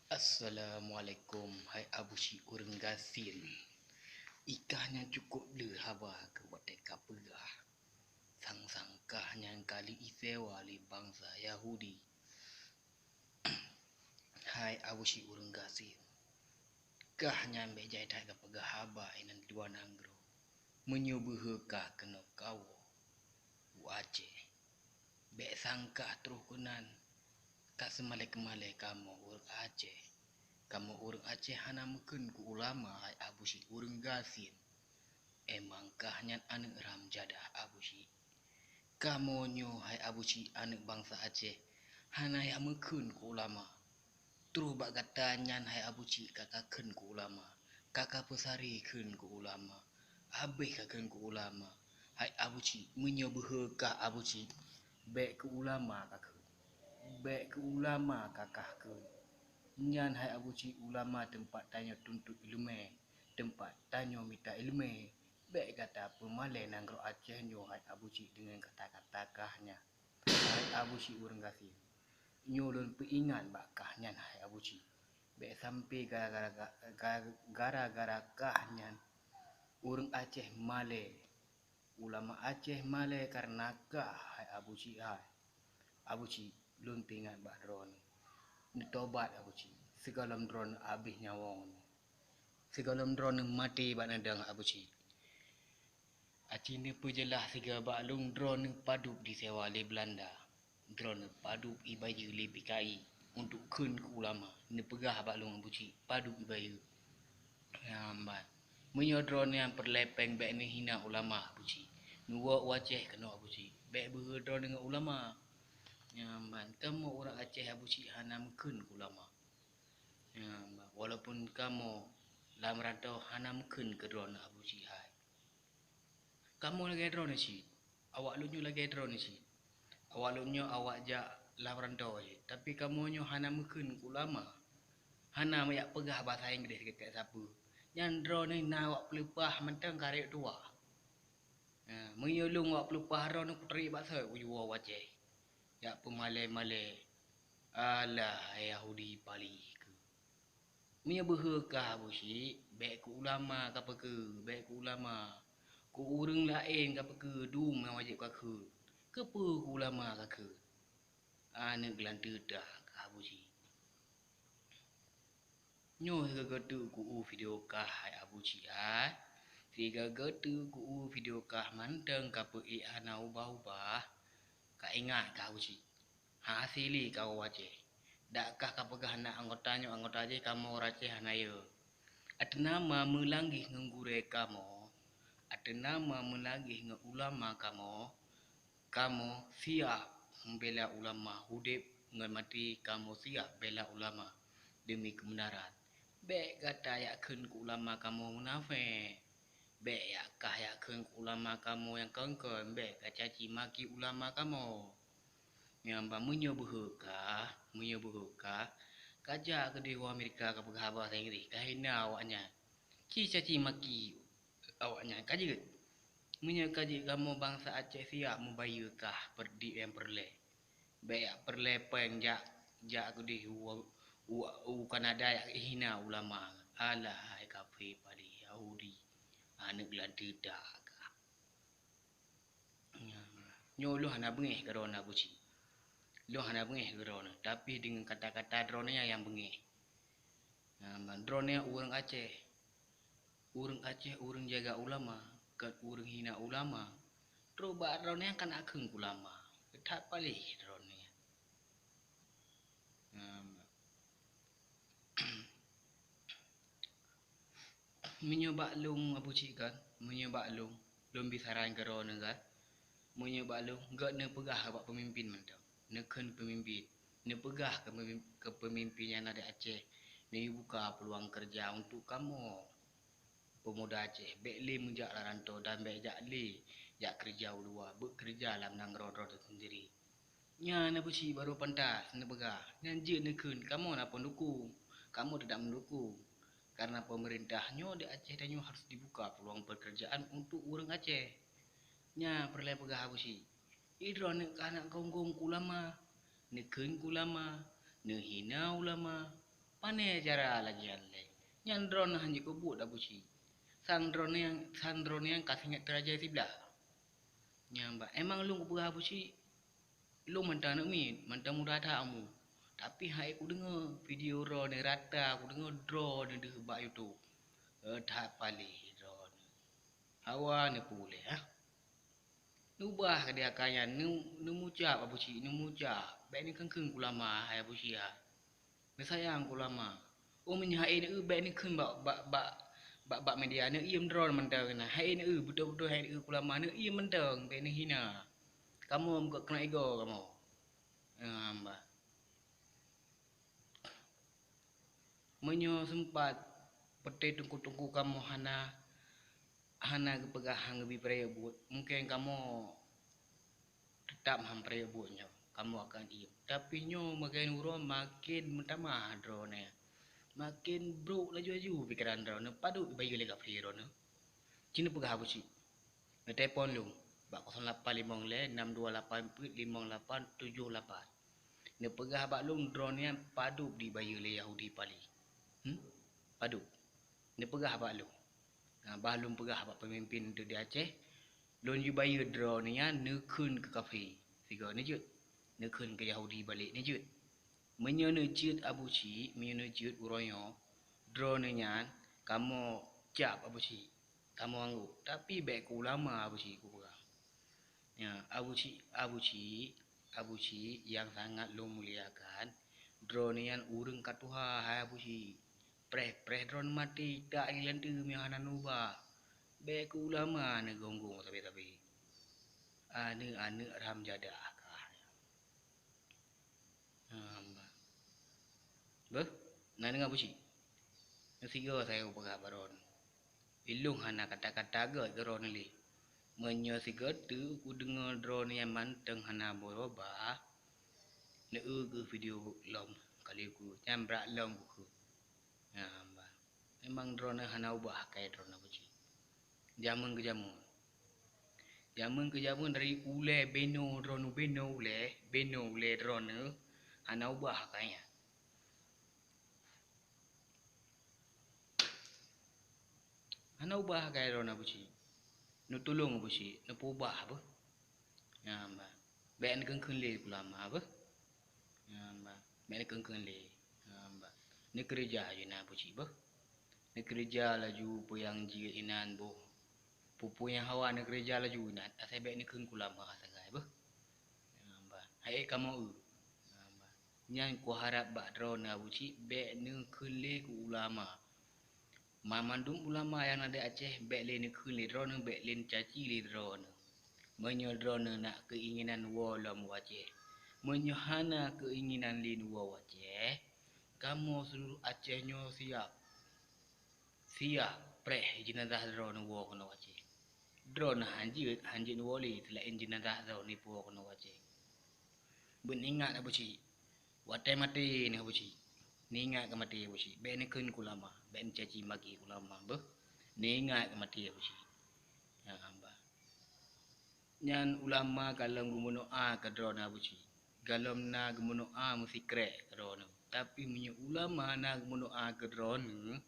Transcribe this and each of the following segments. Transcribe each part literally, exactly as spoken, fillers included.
Assalamualaikum, hai Abu Syik ureuëng gasien. Ikah nyan cukup le haba keu watée kapeugah. Sang-sang kah nyan ka lheueh isewa lé bansa Yahudi. Hai Abu Syik ureuëng gasien, kah nyan bék jai that kapeugah haba inan luwa nanggroe. Meunyoe beuhe kah keunoe kawoe u Aceh, bék sangkah troh keunan ka seumalée-keumalée kamoe ureuëng Aceh. Kamoe ureuëng Aceh hana meukheun keu ulama, hai Abu Syik ureuëng gasien. Emang kah nyan aneuëk ram jadah Abu Syik? Kamoe nyoe hai Abu Syik aneuëk bansa Aceh hana jak meukheun keu ulama. Troh bak gata nyan hai Abu Syik ka kakheun keu ulama, ka kapeusari kheun keu ulama, habéh kakheun keu ulama. Hai Abu Syik, meunyoe beuhe kah Abu Syik, bék keu ulama kakheun, bék keu ulama kakah kheun. Nyan hai Abu Syik ulama teumpat tanyoe tuntot iéleumé, teumpat tanyoe mita iéleumé. Bék gata peumalée nanggroe Aceh nyoe hai Abu Syik deungon kata-kata kah nyan. Hai Abu Syik ureuëng gasien, nyoe lôn peuingat bak kah nyan hai Abu Syik. Bék sampai gara-gara kah nyan ureuëng Aceh malée, ulama Aceh malée kareuna kah hai Abu Syik hai. Abu Syik, lôn peuingat bak droeneueh, neutobat Abu Syik, sigohlom droeneueh habéh nyawöng nyoe, sigohlom droeneueh maté bak neudeueng Abu Syik. Aci neupeujeulaih sigoe bak lôn, droeneueh padub disewa lé Beulanda. Droeneueh padub ibayeue lé P K I untuk kheun keu ulama. Neupeugah bak lôn Abu Syik padub ibayeue. Nyan ban, meunyoe droeneueh nyang peureulée péng bék neuhina ulama Abu Syik. Neuwoe u Aceh keunoe Abu Syik, bék beuhe droeneueh ngon ulama. Nyan ban, kamoe ureuëng Aceh Abu Syik hana meukheun keu ulama. Nyan ban, walaupun kamoe lam rantau hana meukheun keu droeneueh Abu Syik hai. Kamoe lagée droeneueh cit, awak lôn nyoe lagée droeneueh cit. Awak lôn nyoe awak jak lam rantau cit, tapi kamoe nyoe hana meukheun keu ulama. Hana meujak peugah basa Inggréh keu sapeue. Nyan droeneueh na awak peuleupah mantong ka rayeuk tuha. Ha, meunyoe lôn awak peuleupah droeneueh kuteurik bak soe kujuwoe u Aceh. Jak peumalée-malée. Alah, Yahudi paléh kheueh. Meunyoe beuhe kah Abu Syik, bék keu ulama kapeukeue, bék keu ulama. Keu ureuëng laén kapeukeue dum nyang wajéb kakheun. Keupeue keu ulama kakheun? Aneuëk geulanteue dah kah Abu Syik. Nyoe sigoe-goe teuk keu u video kah hai Abu Syik hai. Sigoe-goe teuk keu u video kah mantong kapeuék hana ubah-ubah. Ka ingat kah Abu Syik? Hase lé kawoe u Aceh. Dak kah kapeugah na anggota nyoe anggota jih kamoe ureuëng Aceh hana yö. Ateueh nama meulanggeh ngon gurée kamoe, ateueh nama meulanggeh ngon ulama kamoe, kamoe siap meubela ulama, udeb ngon maté kamoe siap bela ulama deumi keubeunaran. Bék gata jak kheun keu ulama kamoe munafék. Bék jak kah jak kheun keu ulama kamoe nyang kon-kon, bék kacaci maki ulama kamoe. Nyan ban meunyoe beuhe kah, meunyoe beuhe kah, kajak keudeh u Amerika kapeugah haba Inggréh, kahina awaknyan. Ci caci maki awaknyan ka jeuet. Meunyoe ka jeuet kamoe bansa Aceh siap meubayeue kah peurdi nyang peureulée. Bék jak peureulée péng jak, jak keudeh u, u, u Kanada jak hina ulama. Alah hai kafé paléh Yahudi, aneuëk geulanteue dah kah. Nyoe lôn hana beungéh keu droeneueh Abu Syik. Lôn hana beungéh keu droeneueh, tapi deungon kata-kata droeneueh nyang beungéh. Nyan ban droeneueh ureuëng Aceh. Ureuëng Aceh ureuëng jaga ulama, kon ureuëng hina ulama. Trok bak droeneueh nyang kana kheun ulama. That paléh droeneueh. Nyan ban. Meunyoe bak lôn Abu Syik kan, meunyoe bak lôn, lôn bi saran keu droeneueh kan. Meunyoe bak lôn, gét neupeugah bak peumimpén mantong, neukheun peumimpén, neupeugah keu peumimpén nyang na di Aceh, neuyue buka peuluang keureuja untuk kamoe peumuda Aceh. Bék lé meujak lam rantau dan bék jak lé jak keureuja u luwa, beuet keureuja lam nanggroe droe seundiri. Nyan Abu Syik barô pantas neupeugah, nyan jeuet neukheun kamoe na peundukung, kamoe teudak meudukung. Kareuna peumeurintah nyoe di Aceh tanyoe harôh dibuka peuluang peukeurjaan untuk ureuëng Aceh. Nyan peureulée peugah Abu Syik. Droeneueh ka na gong-gong keu ulama, neukheun keu ulama, neuhina ulama. Pane cara lagèe nyan lé? Nyan droeneuh hanjeuet kubuet Abu Chik. Sang droeneuh nyang, sang droeneuh nyang ka singoh teuraja siblah. Nyan bah, emang lôn kupeugah Abu Chik, lôn mantong aneuk miet, mantong muda that amu. Tapi hai kudeungoe video droeneuh rata, kudeungoe droeneuh deuh bak YouTube. Eh, that paléh droeneuh. Hawa neupeue lé, ha? Neubah keudéh akai nyan, neu-, neumucab Abu Chik, neumucab. Bèk neukheun-kheun keu ulama, hai Abu Chik, ha. Neusayang keu ulama. Oh, meunyoe hai neueu, bèk neukheun bak, bak, bak, bak, bak media, neuiem droeneuh mantong keunan. Hai neueu, beutôi-beutôi hai neueu keu ulama, neuiem mantong, bèk neuhina. Kamoe meukeuneuk igoe kamoe. Nyan bah. Meunyoe seumpat, peuté teungku-teungku kamoe hana, hana geupeugah han geubi peuraya buet, mungken kamoe teutap han peuraya buet nyoe, kamoe akan diem. Tapi nyoe makin uroe makin meutamah droeneuh. Makin brok laju-laju pikeran droeneuh, padub dibayeue lé kafé droeneuh. Ci neupeugah Abu Chik. Neutelepon lôn bak kosong lapan limong lhèe nam dua lapan peuet limong lapan tujoh lapan. Neupeugah bak lôn droeneuh nyan padub dibayeue lé Yahudi paléh. Hmm? Padub. Neupeugah bak lôn. Nah, bah lôn peugah bak peumimpén di Aceh, lôn jibayeue droeneuh nyan neukheun keu kafé. Sigoe neujeuet. Neukheun keu Yahudi balek neujeuet. Meunyoe neujeuet Abu Chik, meunyoe neujeuet uroe nyoe, droeneuh nyan kamoe cab Abu Chik. Kamoe anggô, tapi bèk keu ulama Abu Chik kupeugah. Ya, Abu Chik, Abu Chik, Abu Chik nyang sangat lôn muliakan, droeneuh nyan ureueng ka tuha, hai Abu Chik. Preh-preh droeneuh maté, tak lé lanteue meunyoe hana neubah. Bèk keu ulama neugonggong sabe-sabe. Aneuk-aneuk ram jadah kah. Hamba. Beuh, na deungoe Abu Chik? Neusigoe sayoe peugah bak droeneuh. Ilôn hana kata-kata gèt keu droeneuh lé. Meunyoe sigoe teuk kudeungoe droeneuh nyan mantong hana beurubah, neueu kheueh video lom kali ku nyan brat lom bukeuh. Nyan bah. Memang droeneuh hana ubah akai droeneuh Abu Chik. Jameun keu jameun. Jameun keu jameun dari ulèe binoe droeneuh, binoe ulèe, binoe ulèe droeneuh hana ubah akai nyan. Hana ubah akai droeneuh Abu Chik. Neutulông Abu Chik, neupeuubah beuh. Nyan bah. Bèk neukheun-kheun lé keu ulama beuh. Nyan bah. Bèk neukheun-kheun lé. Nyan bah. Neukeureuja laju inan Abu Chik beuh. Neukeureuja laju peue nyang jeuet inan boh. Peue-peue nyang hawa neukeureuja laju inan. Asai bèk neukheun keu ulama sagai beuh. Nyan bah. Hai kamoe eu. Nyan bah. Nyan kuharab bak droeneuh Abu Chik bèk neukheun lé keu ulama. Banmandum ulama nyang na di Aceh bèk lé neukheun lé droeneuh, bèk lé neucaci lé droeneuh. Meunyoe droeneuh na keuinginan woe lom u Aceh, meunyoe hana keuinginan lé neuwoe u Aceh, kamoe seuluruh Aceh nyoe siap, siap preh jeunazah droeneuh woe keunoe u Aceh. Droeneuh hanjeuet, hanjeuet neuwoe lé seulaén jeunazah droeneuh iwoe keunoe u Aceh. Beuingat Abu Chik, watèe maté neuh Abu Chik. Neuingat keu maté Abu Chik. Bèk neukheun keu ulama, bèk neucaci maki ulama beuh. Neuingat keu maté Abu Chik. Nyan hamba. Nyan ulama ka lom geumeudoa keu droeneuh Abu Chik. Ka lom na geumeudoa meusikrek keu droeneuh. Tapi meunyoe ulama na geumeudoa keu droeneuh,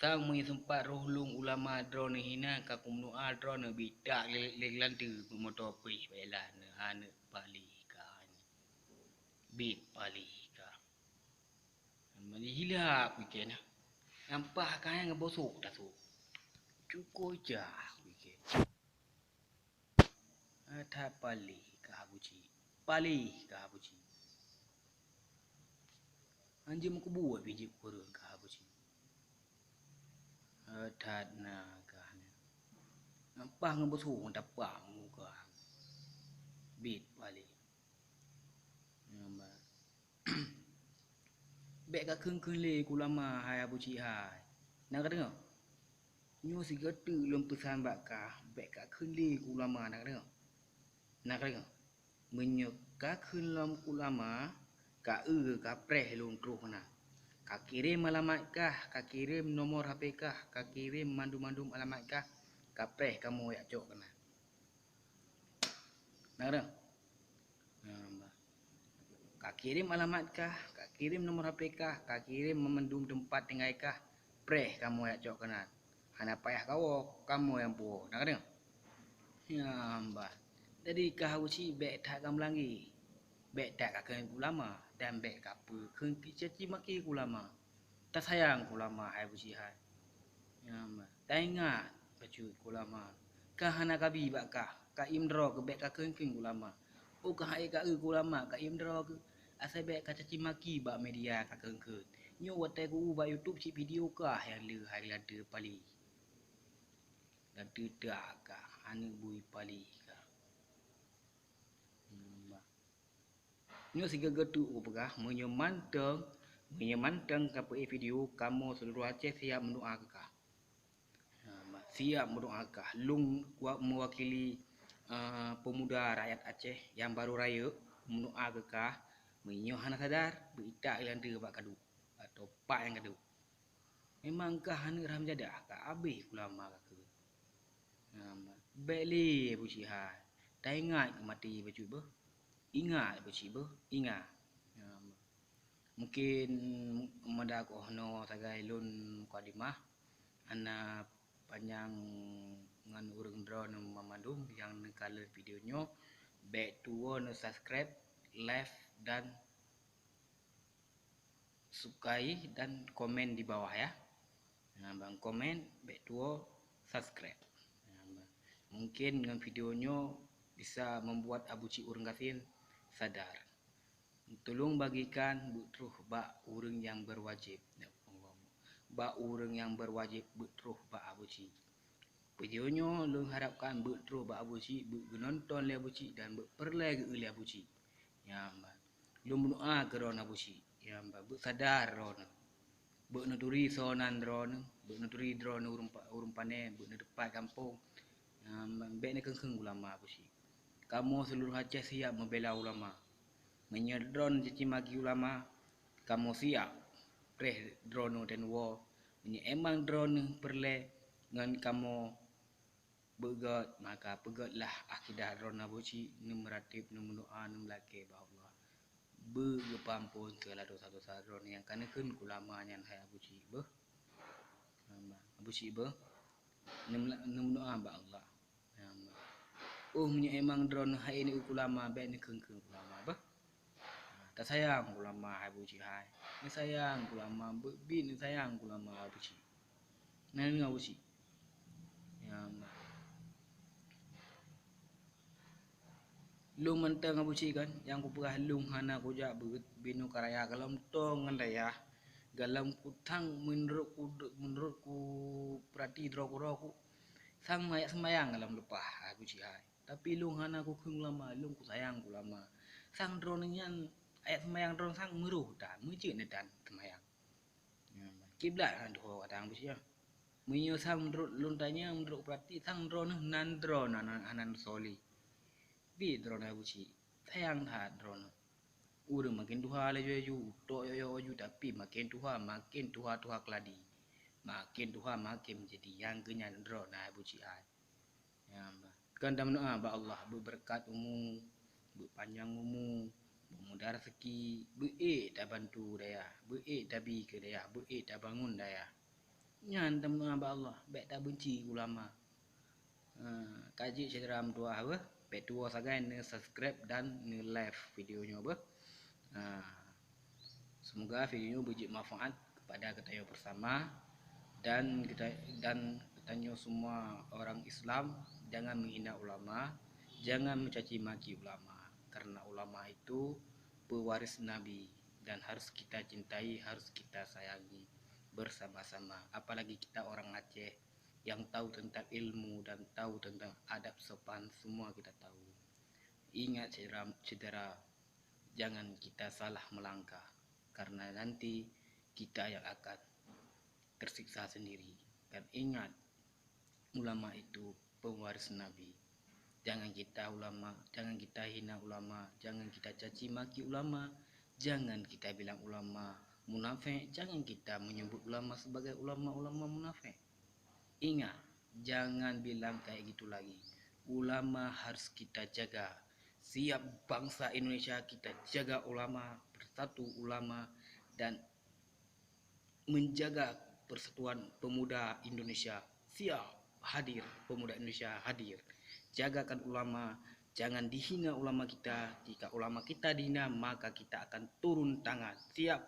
sang meunyoe seumpat roh lôn ulama droeneuh hina ka kumeudoa droeneuh bitak lé, lé lanteue meumoto pih bak jalan neuh aneuk paléh ka. Bit paléh ka. Meuhilap weekend. Nampak ka nyang bosok tasok. Cukôi jah weekend. That paléh ka Abu Chik. Paléh ka Abu Chik. Anjeue meukeubue bijéh kureueng ka Abu Chik. That na ka nyan. Nampak ngon bosok tapak muka. Bit paléh. Nampak. Bèk kakheun-kheun lé keu ulama hai Abu Chik hai. Na kadeungoe? Nyoe sigoe teuk lôn peusan bak kah, bèk kakheun lé keu ulama, na kadeungoe? Na kadeungoe? Meunyoe kakheun lom keu ulama, ka eu kapreh lôn troh keunan. Kakirém alamat kah, kakirém nomor H P kah, kakirém mandum-mandum alamat kah, kapreh kamoe jak cok keunan. Na kadeungoe? Kakirém alamat kah, kakirém Kirém nomor H P kah, kakirém mandum teumpat tinggai kah, preh kamoe jak cok keunan. Hana payah kawoe, kamoe nyang puwoe. Na kadeungo? Ya, bah. Jadi kah Abusyik bék that kameulanggi, bék that kakheun ulama, dan bék kapeukheun caci maki ulama. Tasayang keu ulama hai Abusyik hai. Nyang taingat bacut keu ulama. Ka hana kabi bak kah, ka im droe keu bék kakheun-kheun keu ulama. Oh ka hai ka eu keu ulama, ka im droe keu asai bék kacaci maki bak media kakheun-kheun. Nyoe watée ku bak YouTube cit video kah nyang le hai lade pali. Dan teutak kah aneuk bui pali kah. Nyoe sigoe-goe teuk kupeugah, meunyoe mantong, meunyoe mantong kapeuék video, kamoe seuluruh Aceh siap meudoa keu kah. Siap meudoa keu kah. Lôn meuwakili peumuda rakyat Aceh nyang barô rayeuk meudoa keu kah. Meunyoe hana sadar, beuitak ilanteue bak kadok atau pak nyang kadok. Memang kah aneuk rahamjadah, ka abéh ulama kakheun. Bék lé Abusyik hai. Taingat keu maté bacut beuh. Ingat Abusyik beuh, ingat. Mungkin mada koh noe sagai lôn mukadimah, hana panyang ngon ureuëng droeneuh mandum nyang neukalon video nyoe, bék tuwoe neu-subscribe, like, dan sukai dan komen di bawah ya. Nah, bang komen, bék tuwoe subscribe. Nah, bang. Mungkin ngon video nyoe bisa membuat Abusyik ureuëng gasien sadar. Tulung bagikan beutroh bak ureuëng nyang berwajib. Bak ureuëng nyang berwajib beutroh bak Abusyik. Video nyoe lôn harapkan beutroh bak Abusyik, beugeunonton lé Abusyik dan beupeureulée geu lé Abusyik. Nyang lôn meudoa keu droeneuh Abusyik, nyang beusadar droeneuh. Beuneuturi soe nan droeneuh, beuneuturi droeneuh ureuëng pa-, ureuëng pane, beuneuteupat gampông. Nyang bék neukheun-kheun ulama Abusyik. Kamoe seuluruh Aceh siap meubela ulama. Meunyoe droeneuh caci maki ulama, kamoe siap preh droeneuh dan woe. Meunyoe emang droeneuh peureulée ngon kamoe beugét, maka peugétlah akidah droeneuh Abusyik, neumeuratéb, neumeudoa, neumeulakée bak Allah. Beugeupeuampon segala dosa-dosa droeneuh nyang ka neukheun keu ulama nyan hai Abusyik beuh. Abusyik beuh. Neumeudoa bak Allah. Oh meunyoe emang droeneuh hai neukheun ulama, bék neukheun-kheun ulama beuh. Tasayang ulama hai Abusyik hai. Neusayang ulama, beubi neusayang ulama Abusyik. Na deungoe Abusyik. Ya Allah. Lôn mantong Abusyik kan, nyang kupeugah lôn hana kujak beuet binoe karaya galom tong ngon dayah. Galom kutang meunurot ku, meunurot ku peurati droe keudroe ku. Sang mayak seumayang galom leupah Abusyik hai. Tapi lôn hana kukheun ulama, lôn kusayang ulama. Sang droeneuh nyan ayat seumayang droeneuh sang meuroh dan meucit neudan seumayang. Kiblat hana tuho kadang Abusyik. Meunyoe sang meunurot lôn tanyong, meunurot peurati sang droeneuh nan droeneuh hana neusoleh. Bi droeneuh Abusyik, sayang that droeneuh. Ureuëng maken tuha laju-laju, utok yoh-yoh laju, tapi maken tuha, maken tuha-tuha keuladi. Maken tuha, maken meujadi nyang keunyan droeneuh Abusyik hai. Nyang ba. Kon tameudoa bak Allah beubeureukat umu, beupanyang umu, beumudah raseuki, beuék tabantu dayah, beuék tabi keu dayah, beuék tabangun dayah. Nyan tameudoa bak Allah, bék tabeunci ulama. Ha, ka jeuet syedara meutuwah beuh, bék tuwoe sagai neu-subscribe dan neu-like video nyoe beuh. Ha. Semoga video nyoe beujeuet manfaat kepada geutanyoe bersama dan kita, dan geutanyoe semua orang Islam, jangan menghina ulama, jangan mencaci maki ulama, karena ulama itu pewaris Nabi dan harus kita cintai, harus kita sayangi bersama-sama. Apalagi kita orang Aceh yang tahu tentang ilmu dan tahu tentang adab sopan, semua kita tahu. Ingat syedara, syedara, jangan kita salah melangkah, karena nanti kita yang akan tersiksa sendiri. Dan ingat, ulama itu pewaris Nabi. Jangan kita ulama, jangan kita hina ulama, jangan kita caci maki ulama, jangan kita bilang ulama munafik, jangan kita menyebut ulama sebagai ulama-ulama munafik. Ingat, jangan bilang kayak gitu lagi. Ulama harus kita jaga. Siap bangsa Indonesia kita jaga ulama, bersatu ulama, dan menjaga persatuan pemuda Indonesia. Siap hadir, pemuda Indonesia hadir. Jagakan ulama, jangan dihina ulama kita. Jika ulama kita dihina, maka kita akan turun tangan. Siap?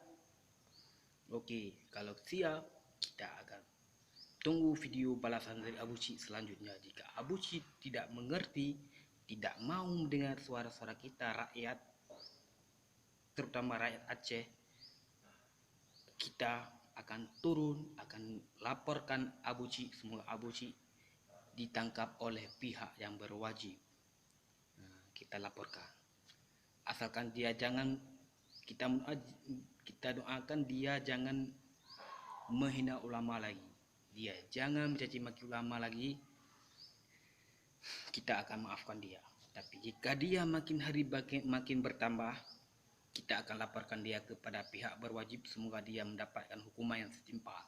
Oke, kalau siap, kita akan tunggu video balasan dari Abu Cik selanjutnya. Jika Abu Cik tidak mengerti, tidak mau mendengar suara-suara kita rakyat, terutama rakyat Aceh, kita akan turun, akan laporkan Abu Cik. Semoga Abu Cik ditangkap oleh pihak yang berwajib. Nah, kita laporkan. Asalkan dia jangan, kita, kita doakan dia jangan menghina ulama lagi. Dia jangan mencaci maki ulama lagi. Kita akan maafkan dia. Tapi jika dia makin hari makin, makin bertambah, kita akan laporkan dia kepada pihak berwajib. Semoga dia mendapatkan hukuman yang setimpal.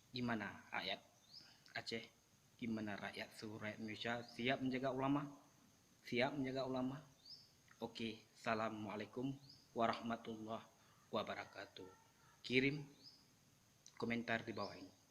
Gimana rakyat Aceh? Gimana rakyat seluruh rakyat Indonesia? Siap menjaga ulama? Siap menjaga ulama? Oke, assalamualaikum warahmatullahi wabarakatuh. Kirim komentar di bawah ini.